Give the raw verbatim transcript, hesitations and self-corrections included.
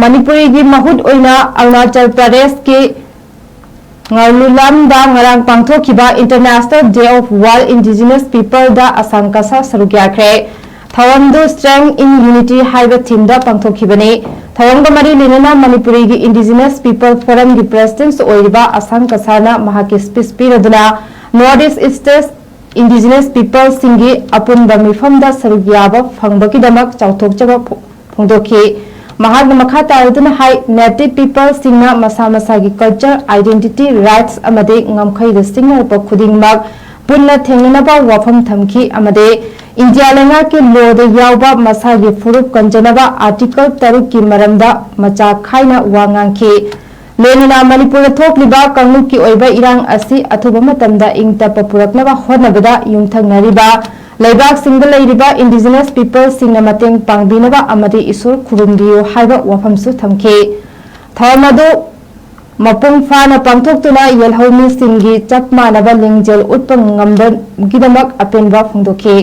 ꯃꯅꯤꯄꯨꯔꯤꯒꯤ ꯃꯍꯨꯠ ꯑꯣꯏꯅ ꯑꯔꯨꯅꯥꯆꯜ ꯄ꯭ꯔꯗꯦꯁꯀꯤ ꯉꯥꯔꯂꯨꯂꯥꯝꯗ ꯉꯔꯥꯡ ꯄꯥꯡꯊꯣꯛꯈꯤꯕ International Day of World Indigenous People ꯗ ꯑꯁꯥꯝ ꯀꯁꯥ ꯁꯔꯨꯛ ꯌꯥꯈ꯭ꯔꯦ꯫ ꯊꯧꯔꯝꯗꯨ Strength in Unity ꯍꯥꯏꯕ ꯊꯤꯝꯗ ꯄꯥꯡꯊꯣꯛꯈꯤꯕꯅꯤ꯫ ꯊꯧꯔꯝꯒ ꯃꯔꯤ ꯂꯩꯅꯅ ꯃꯅꯤꯄꯨꯔꯤꯒꯤ Indigenous People Forum ꯒꯤ ꯄ꯭ꯔꯦꯁꯤꯗꯦꯟꯠ ꯑꯣꯏꯔꯤꯕ ꯑꯁꯥꯝ ꯀꯁꯥꯅ ꯃꯍꯥꯛꯀꯤ speech ꯄꯤꯔꯗꯨꯅ North East States Indigenous People ꯁꯤꯡꯒꯤ ꯑꯄꯨꯟꯕ ꯃꯤꯐꯝꯗ ꯁꯔꯨꯛ ꯌꯥꯕ ꯐꯪꯕꯒꯤꯗꯃꯛ ꯆꯥꯎꯊꯣꯛꯆꯕ ꯐꯣꯡꯗꯣꯛꯈꯤ꯫ ꯃꯍꯥꯛꯅ ꯃꯈꯥ ꯇꯥꯔꯗꯨꯅ ꯍꯥꯏ, Native People ꯁꯤꯡꯅ ꯃꯁꯥ ꯃꯁꯥꯒꯤ culture, identity, rights ꯑꯃꯗꯤ ꯉꯝꯈꯩꯗ ꯁꯤꯡꯅꯔꯛꯄ ꯈꯨꯗꯤꯡꯃꯛ ꯄꯨꯟꯅ ꯊꯦꯡꯅꯅꯕ ꯋꯥꯐꯝ ꯊꯝꯈꯤ ꯑꯃꯗꯤ ꯏꯟꯗꯤꯌꯥ ꯂꯩꯉꯥꯛꯀꯤ law ꯗ ꯌꯥꯎꯕ ꯃꯁꯥꯒꯤ ꯐꯨꯔꯨꯞ ꯀꯟꯖꯅꯕ Article ꯇꯔꯨꯛꯀꯤ ꯃꯔꯝꯗ ꯃꯆꯥ ꯈꯥꯏꯅ ꯋꯥ ꯉꯥꯡꯈꯤ꯫ ꯂꯣꯏꯅꯅ ꯃꯅꯤꯄꯨꯔꯗ ꯊꯣꯛꯂꯤꯕ ꯀꯥꯡꯂꯨꯞꯀꯤ ꯑꯣꯏꯕ ꯏꯔꯥꯡ ꯑꯁꯤ ꯑꯊꯨꯕ ꯃꯇꯝꯗ ꯏꯪ ꯇꯞꯄ ꯄꯨꯔꯛꯅꯕ ꯍꯣꯠꯅꯕꯗ ꯌꯨꯝꯊꯪꯅꯔꯤꯕ ꯂꯩꯕꯥꯛꯁꯤꯡꯗ ꯂꯩꯔꯤꯕ Indigenous People ꯁꯤꯡꯅ ꯃꯇꯦꯡ ꯄꯥꯡꯕꯤꯅꯕ ꯑꯃꯗꯤ ꯏꯁꯣꯔ ꯈꯨꯔꯨꯝꯕꯤꯌꯨ ꯍꯥꯏꯕ ꯋꯥꯐꯝꯁꯨ ꯊꯝꯈꯤ꯫ ꯊꯧꯔꯝ ꯑꯗꯨ ꯃꯄꯨꯡ ꯐꯥꯅ ꯄꯥꯡꯊꯣꯛꯇꯨꯅ ꯌꯦꯜꯍꯧꯃꯤꯁꯤꯡꯒꯤ ꯆꯞ ꯃꯥꯟꯅꯕ ꯂꯤꯡꯖꯦꯜ ꯎꯠꯄ ꯉꯝꯕꯒꯤꯗꯃꯛ ꯑꯄꯦꯟꯕ ꯐꯣꯡꯗꯣꯛꯈꯤ꯫